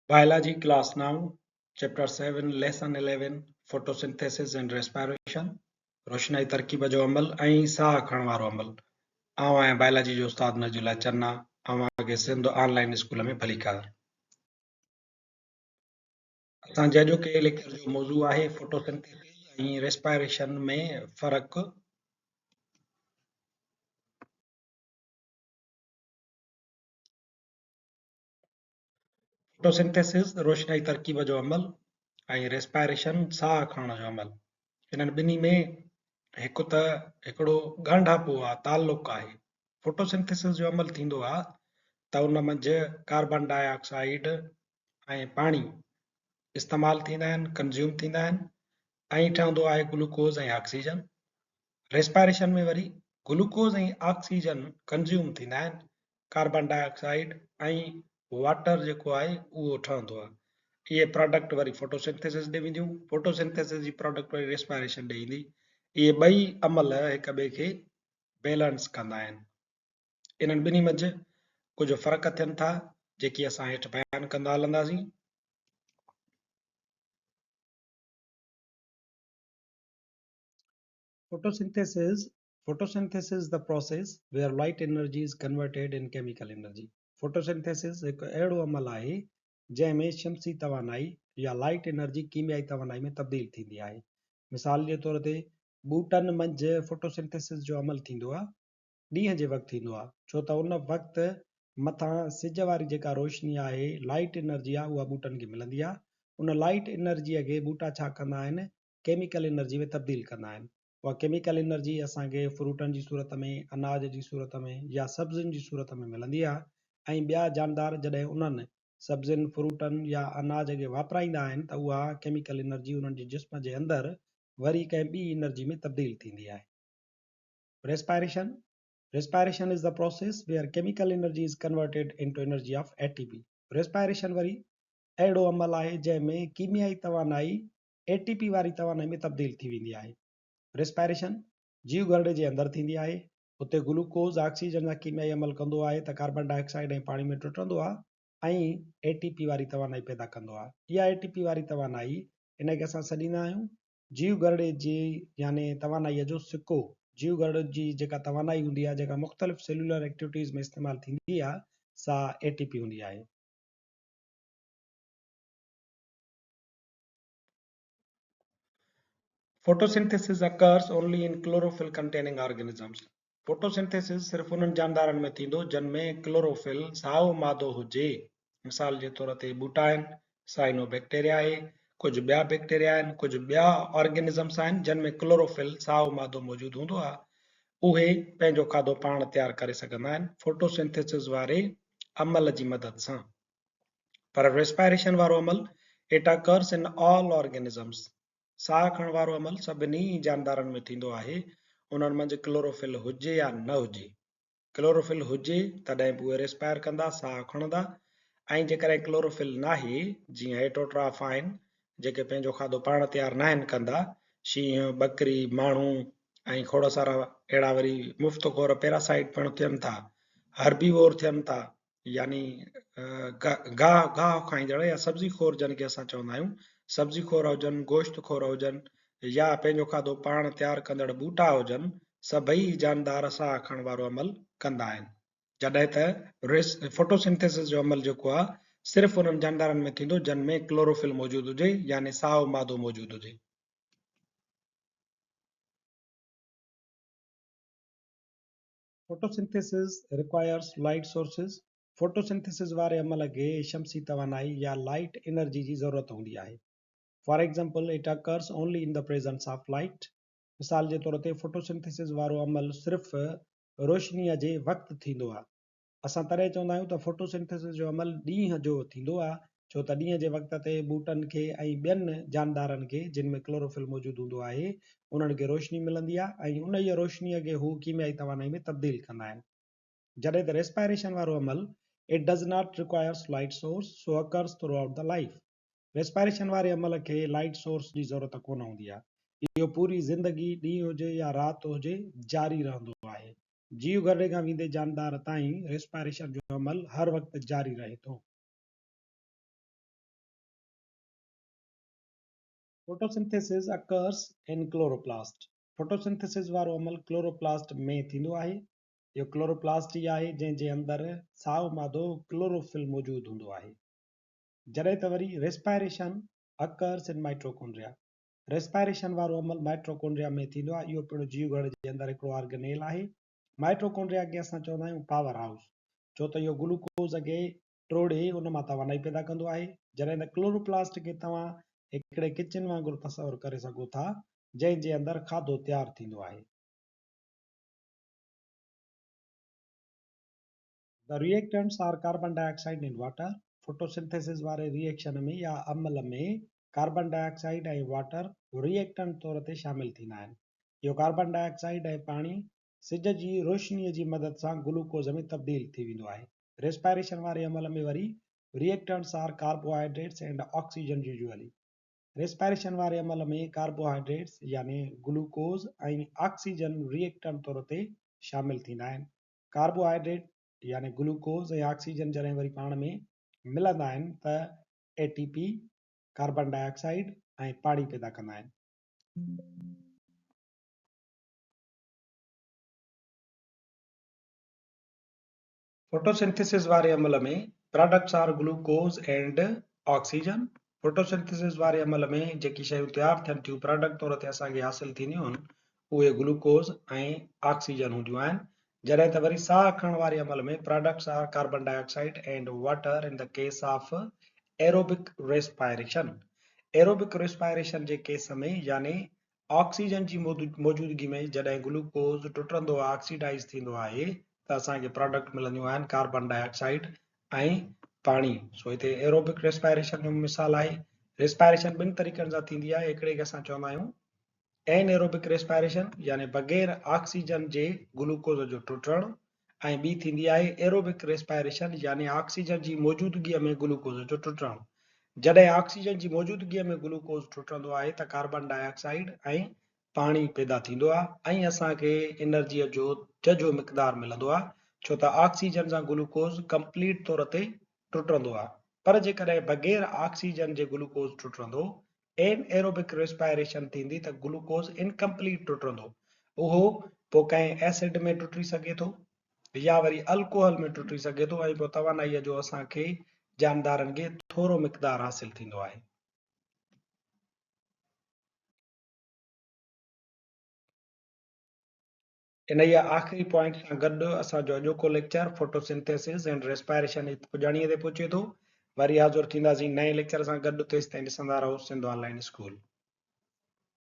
Biology class 9 chapter 7 lesson 11 photosynthesis and respiration روشنائي ترڪيب جو عمل ۽ ساهه کڻڻ وارو عمل. آئون آهيان بائلاجي جو استاد نجي الله چنا اوهان کي سنڌ آن لائين اسڪول ۾ ڀليڪار. اسان جي اڄوڪي ليڪچر جو موضوع آهي فوٽوسنٿيسز ۽ ريسپائريشن ۾ فرق. فوٽوسنٿيسز روشنائي ترڪيب جو عمل ۽ ريسپائريشن ساهه کڻڻ جو عمل انهن ٻنهي ۾ هڪ ته هڪڙو ڳانڍاپو آ تعلق آهي. فوٽوسنٿيسز جو عمل ٿيندو آ ته ان منجهه ڪاربان ڊاء آڪسائيڊ ۽ پاڻي استعمال ٿيندا آهن ڪنزيوم ٿيندا آهن ۽ ٺهندو آهي گلوڪوز ۽ آڪسيجن. ريسپائريشن ۾ وري گلوڪوز ۽ آڪسيجن ڪنزيوم ٿيندا آهن ڪاربان ڊاء آڪسائيڊ ۽ واٽر جيڪو آهي اهو ٺهندو آهي. اهي پراڊڪٽ وري فوٽوسنٿيسز ڏي وينديون، فوٽوسنٿيسز جي پراڊڪٽ وري ريسپائريشن ڏي ايندي. اهي ٻئي عمل هڪ ٻئي کي بيلنس ڪندا آهن. انهن ٻنهي منجهه ڪجهه فرق ٿين ٿا جيڪي اسان هيٺ بيان ڪندا هلنداسين. Photosynthesis, Photosynthesis is the process where light energy is converted in chemical energy. Photosynthesis هڪ اهڙو عمل آهي جنهن ۾ شمسي توانائي يا لائٽ انرجي ڪيميائي توانائي ۾ تبديل ٿيندي آهي. مثال جي طور تي ٻوٽن منجهه فوٽوسنٿيسز جو عمل ٿيندو آهي ڏينهن جي وقت ٿيندو آهي ڇو ته ان وقت مٿان سج واري جيڪا روشني آهي لائٽ انرجي آهي اها ٻوٽن کي ملندي آهي ان لائٽ انرجي کي ٻوٽا ڇا ڪندا آهن ڪيميڪل انرجي ۾ تبديل ڪندا آهن. اها ڪيميڪل انرجي اسان کي فروٽن جي صورت ۾، اناج جي صورت ۾ يا سبزين جي صورت ۾ ملندي آهي ۽ ٻيا جاندار جڏهن انهن سبزين، فروٽن يا اناج کي واپرائيندا آهن ته اها ڪيميڪل انرجي انهن جي جسم جي اندر وري ڪنهن ٻي انرجي ۾ تبديل ٿيندي آهي. Respiration, Respiration is the process where chemical energy is converted into energy of ATP. Respiration وري اهڙو عمل آهي جنهن ۾ ڪيميائي توانائي اي ٽي پي واري توانائي ۾ تبديل ٿي ويندي آهي. ريسپائريشن جيو گهرڙي جي اندر ٿيندي آهي. اتي گلوڪوز آڪسيجن سان ڪيميائي عمل ڪندو آهي ته ڪاربان ڊاء آڪسائيڊ ۽ پاڻي ۾ ٽٽندو آهي ۽ اي ٽي پي واري توانائي پيدا ڪندو آهي. اها اي ٽي پي واري توانائي ان کي اسان سڏيندا آهيون جيو گهرڙي جي يعني توانائيء جو سڪو. جيو گهرڙي جي جيڪا توانائي هوندي آهي جيڪا مختلف سيلولر ايڪٽيوٽيز ۾ استعمال ٿيندي آهي سا اي ٽي پي هوندي آهي. Photosynthesis occurs only in chlorophyll containing organisms. Photosynthesis صرف انهن جاندارن ۾ ٿيندو جن ۾ ڪلوروفل، سائو مادو، هجي. مثال جي طور تي ٻوٽا آهن، سائنو بيڪٽيريا آهي، ڪجهه ٻيا بيڪٽيريا آهن، ڪجهه ٻيا آرگنزمس آهن جن ۾ ڪلوروفل، سائو مادو، موجود هوندو آهي. اهي پنهنجو کاڌو پاڻ تيار ڪري سگهندا آهن فوٽوسنٿيسز واري عمل جي مدد سان. پر ريسپائريشن وارو عمل، It occurs in all organisms، ساهه کڻڻ وارو عمل سڀني جاندارن ۾ ٿيندو آهي، انهن منجهه ڪلوروفل هجي يا نه هجي. ڪلوروفل هجي تڏهن به اهي ريسپائر ڪندا، ساهه کڻندا، ۽ جيڪڏهن ڪلوروفل ناهي، جيئن هيٽوٽراف آهن، جيڪي پنهنجو کاڌو پاڻ تيار ناهن ڪندا، شينهن، ٻڪري، ماڻهو ۽ کوڙ سارا اهڙا وري مفت خور پيراسائيٽ پڻ ٿين ٿا، هربيوور ٿين ٿا، يعني گاهه گاهه کائيندڙ يا سبزي خور جن کي اسان چوندا آهيون، سبزي خور هجن، گوشت خور هجن يا پنهنجو کاڌو پاڻ تيار ڪندڙ ٻوٽا هجن، سڀئي جاندار ساهه کڻڻ وارو عمل ڪندا آهن. جڏهن ته فوٽوسنٿيسز جو عمل جيڪو آهي صرف انهن جاندارن ۾ ٿيندو جن ۾ ڪلوروفل موجود هجي يعني سائو مادو موجود هجي. Photosynthesis requires light sources, photosynthesis واري عمل کي شمسي توانائي يا لائٽ انرجي جي ضرورت هوندي آهي. For example, it occurs only in the presence of light. مثال جي طور تي فوٽوسنٿيسز وارو عمل صرف روشنيء جي وقت ٿيندو آهي. اسان تڏهن چوندا آهيون ته فوٽوسنٿيسز جو عمل ڏينهن جو ٿيندو آهي ڇو ته ڏينهن جي وقت تي ٻوٽن کي ۽ ٻين جاندارن کي جن ۾ ڪلوروفل موجود هوندو آهي انهن کي روشني ملندي آهي ۽ انهيء روشنيء کي هو ڪيميائي توانائي ۾ تبديل ڪندا آهن. جڏهن ته ريسپائريشن وارو عمل It does not requires light source so occurs throughout the life. Respiration واري عمل کي لائيٽ سورس جي ضرورت ڪونه هوندي آهي. اهو پوري زندگي ڏينهن هجي يا رات هجي جاري رهندو آهي. جيو گهرڙي کان ويندي جاندار تائين ريسپائريشن جو عمل هر وقت جاري رهي ٿو. Photosynthesis occurs in chloroplast. Photosynthesis وارو عمل ڪلوروپلاسٽ ۾ ٿيندو آهي. اهو ڪلوروپلاسٽ ئي آهي جنهن جي اندر سائو مادو ڪلوروفل موجود هوندو آهي. جڏهن ته وري ريسپائريشن اڪرس ان مائٽوڪونڊريا. ريسپائريشن وارو عمل مائٽوڪونڊريا ۾ ٿيندو آهي. اهو پڻ جيوگهرڙي جي اندر هڪڙو آرگنيل آهي. مائٽوڪونڊريا کي اسان چوندا آهيون پاور هائوس ڇو ته اهو گلوڪوز کي ٽوڙي ان مان توانائي پيدا ڪندو آهي، جڏهن ته ڪلوروپلاسٽ کي توهان هڪڙي ڪچن وانگر تصور ڪري سگهو ٿا، جنهن جي اندر کاڌو تيار ٿيندو آهي. The reactants are carbon dioxide and water. Photosynthesis واري ري ايڪشن ۾ يا عمل ۾ ڪاربن ڊاء آڪسائيڊ ۽ واٽر ري ايڪٽنٽ طور تي شامل ٿيندا آهن. اهو ڪاربن ڊاء آڪسائيڊ ۽ پاڻي سج جي روشنيء جي مدد سان گلوڪوز ۾ تبديل ٿي ويندو آهي. ريسپائريشن واري عمل ۾ وري reactants are carbohydrates and oxygen usually. Respiration واري عمل ۾ ڪاربوهائيڊريٽس يعني گلوڪوز ۽ آڪسيجن ري ايڪٽنٽ طور تي شامل ٿيندا آهن. ڪاربوهائيڊريٽ يعني گلوڪوز ۽ آڪسيجن جڏهن وري پاڻ ۾ ملندا آهن ته A T P, carbon dioxide ۽ پاڻي پيدا ڪندا آهن. فوٽوسنٿيسز واري عمل ۾ products are glucose and oxygen. Photosynthesis واري عمل ۾ جيڪي شيون تيار ٿين ٿيون پراڊڪٽ طور تي اسان کي حاصل ٿينديون آهن اهي گلوڪوز ۽ آڪسيجن هونديون آهن جڏهن ته وري ساهه کڻڻ واري عمل ۾ products are carbon dioxide and water in the case of aerobic respiration. Aerobic respiration جي ڪيس ۾ يعني آڪسيجن جي موجودگي ۾ جڏهن گلوڪوز ٽٽندو آڪسيڊائيز ٿيندو آهي ته اسان کي پراڊڪٽ ملنديون آهن ڪاربان ڊاء آڪسائيڊ ۽ پاڻي. سو هتي ايروبڪ ريسپائريشن جو مثال آهي. ريسپائريشن ٻن طريقن سان ٿيندي آهي هڪڙي کي اسان چوندا آهيون اين ايروبڪ ريسپائريشن يعني بغير آڪسيجن جي گلوڪوز جو ٽٽڻ ۽ ٻي ٿيندي آهي ايروبڪ ريسپائريشن يعني آڪسيجن جي موجودگيء ۾ گلوڪوز جو ٽٽڻ. جڏهن آڪسيجن جي موجودگيء ۾ گلوڪوز ٽٽندو آهي ته ڪاربان ڊاء آڪسائيڊ ۽ پاڻي پيدا ٿيندو آهي ۽ اسان کي انرجيء جو ججهو مقدار ملندو آهي ڇو ته آڪسيجن سان گلوڪوز ڪمپليٽ طور تي ٽٽندو آهي پر جيڪڏهن بغير آڪسيجن جي گلوڪوز ٽٽندو اين ايروبڪ ريسپائريشن ٿيندي ته گلوڪوز انڪمپليٽ ٽٽندو اهو پوء ڪنهن ايسڊ ۾ ٽٽي سگهي ٿو يا وري الڪوحل ۾ ٽٽي سگهي ٿو ۽ پوء توانائيء جو اسان کي جاندارن کي ٿورو مقدار حاصل ٿيندو آهي. انهيء آخري پوائنٽ سان گڏ اسان جو اڄوڪو ليڪچر فوٽوسنٿيسز اينڊ ريسپائريشن جي پڄاڻيء تي پهچي ٿو. وري حاضر ٿينداسين نئين ليڪچر سان گڏ، تيستائين ڏسندا رهو سنڌ آن لائين اسڪول.